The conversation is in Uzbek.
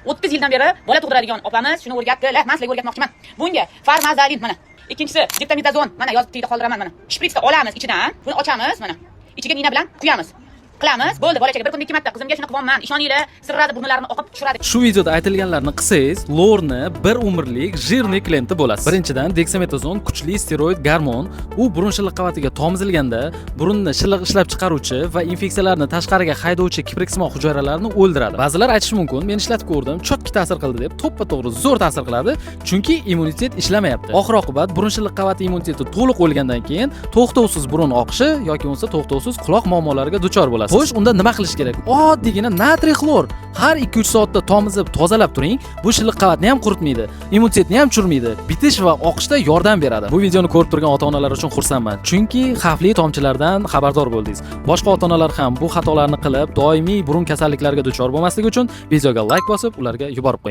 30 yildan beri bola tug'diradigan opamiz shuni o'rgatdilar. Man sizlarga o'rgatmoqchiman. Bunga farmazalin, mana. Ikkinchisi deksametazon, mana, yozib tagida qoldiraman, mana. Shpritsda olamiz ichidan, buni ochamiz, mana. Ichiga nina bilan quyamiz. Qilamiz, bo'ldi, bolachaga bir kunda ikki marta. Qizimga shuni qilyapman. Ishoninglar, sirradi, burunlarini oqib tushiradi. Shu videoda aytilganlarni qilsangiz, lorni bir umrlik жирный klienti bo'lasiz. Birinchidan, deksametazon kuchli steroid gormon. U burun shilliq qavatiga tomizilganda burunni shilliq ishlab chiqaruvchi va infeksiyalarni tashqariga haydovchi kipriksimon hujayralarini o'ldiradi. Ba'zilar aytishi mumkin, men ishlatib ko'rdim, чётко ta'sir qildi deb. To'ppa to'g'ri, zo'r ta'sir qiladi, chunki immunitet ishlamayapti. Oxir oqibat burun shilliq qavati immuniteti to'liq o'lgandan keyin to'xtovsiz burun oqishi yoki bo'lmasa to'xtovsiz quloq muammolariga duchor bo'lasiz. Xo'sh, unda nima qilish kerak? Oddiygina natriy xlor har 2-3 soatda tomizib tozalab turing. Bu shilliq qavatni ham quritmaydi, immunitetni ham tushirmaydi, bitish va oqishda yordam beradi. Bu videoni ko'rib turgan ota onalar uchun xursandman, chunki xavfli tomchilardan xabardor bo'ldingiz. Boshqa ota onalar ham bu xatolarni qilib, doimiy burun kasalliklariga duchor bo'lmasligi uchun videoga layk bosib, ularga yuborib qo'ying.